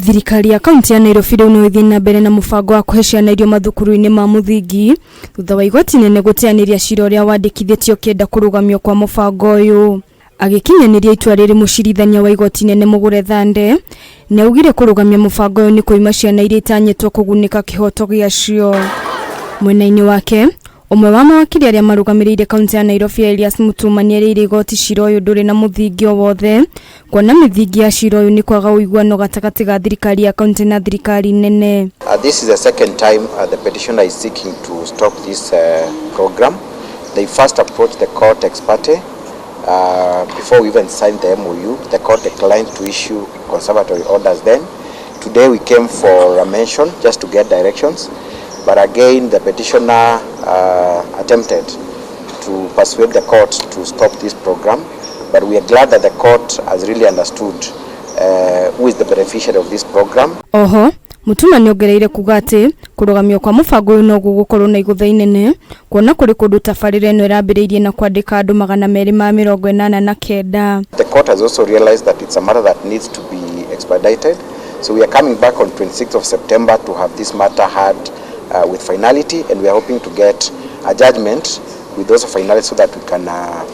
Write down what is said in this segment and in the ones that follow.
Thirikari ya kaunti ya Nairobi rĩu no ĩthiĩ na mbere na mũbango wa kũhe ciana irio mathukuru-inĩ ma mũthingi thutha wa igoti inene gũteanĩria cira ũrĩa wandĩkithĩtio ũkĩenda kũrũgamio kwa mũbango ũyũ. Agĩkinyanĩria itua rĩrĩ mũcirithania wa igoti inene Mũgũre Thande nĩ augire kũrũgamia mũbango ũyũ nĩ kũima ciana iria itanyĩtwo kũgunĩka kĩhoto gĩacio. Mwena-inĩ wake, ũmwe wa mawakiri arĩa marũgamĩrĩire kaunti ya Nairobi Elias Mutuma nĩerĩire igoti cira ũyũ ndũrĩ na mũthingi o wothe kuona mĩthingi ya cira ũyũ nĩ kwaga ũiguano gatagatĩ ga thirikari ya kaunti na thirikari nene. This is the second time the petitioner is seeking to stop this program. They first approached the court ex parte before we even signed the MOU. The court declined to issue conservatory orders then. Today we came for a mention just to get directions, but again the petitioner attempted to persuade the court to stop this program. But we are glad that the court has really understood who is the beneficiary of this program. Oho Mutuma nĩongereire kuga atĩ kũrũgamio kwa mũbango ũyũ no gũgũkorwo na igũtha inene kuona kũrĩ kũndũ tabarĩra ĩno ĩrambĩrĩirie na kwandĩka andũ 289. The court has also realized that it's a matter that needs to be expedited. So we are coming back on 26th of September to have this matter heard with finality, and we are hoping to get a judgment with those finality so that we can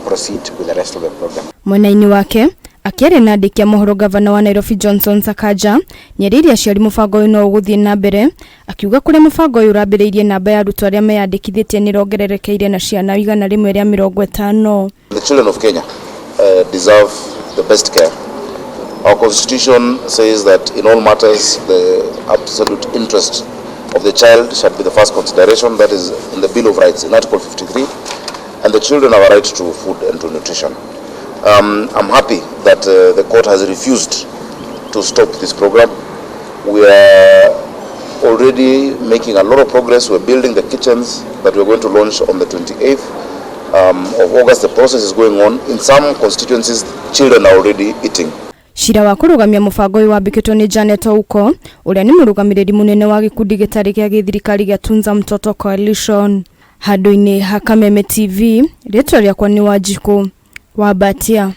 proceed with the rest of the program. Mwena-inĩ wake akĩaria na andĩki a mohoro, gavana wa Nairobi Johnson Sakaja nĩerĩire aciari mũbango ũyũ no ũgũthiĩ na mbere, akiuga kũrĩa mũbango ũyũ ũrambĩrĩirie namba ya arutwo arĩa meyandĩkithĩtie nĩ ĩrongererekeire na ciana 150. The children of Kenya deserve the best care. Our constitution says that in all matters the absolute interest of the child shall be the first consideration. That is in the Bill of Rights in Article 53. And the children have a right to food and to nutrition. I'm happy that the court has refused to stop this program. We are already making a lot of progress. We're building the kitchens that we're going to launch on the 28th of August. The process is going on. In some constituencies, children are already eating. Cira wa kũrũgamia mũbango ũyũ wambĩkĩtwo nĩ Janet Ouko, ũrĩa nĩ mũrũgamĩrĩri mũnene wa gĩkundi gĩtarĩ gĩa gĩthirikari gĩa Tunza Mtoto Coalition. Handũ-inĩ ha Kameme TV, rĩtwa rĩakwa nĩ Wanjikũ wa Mbatia.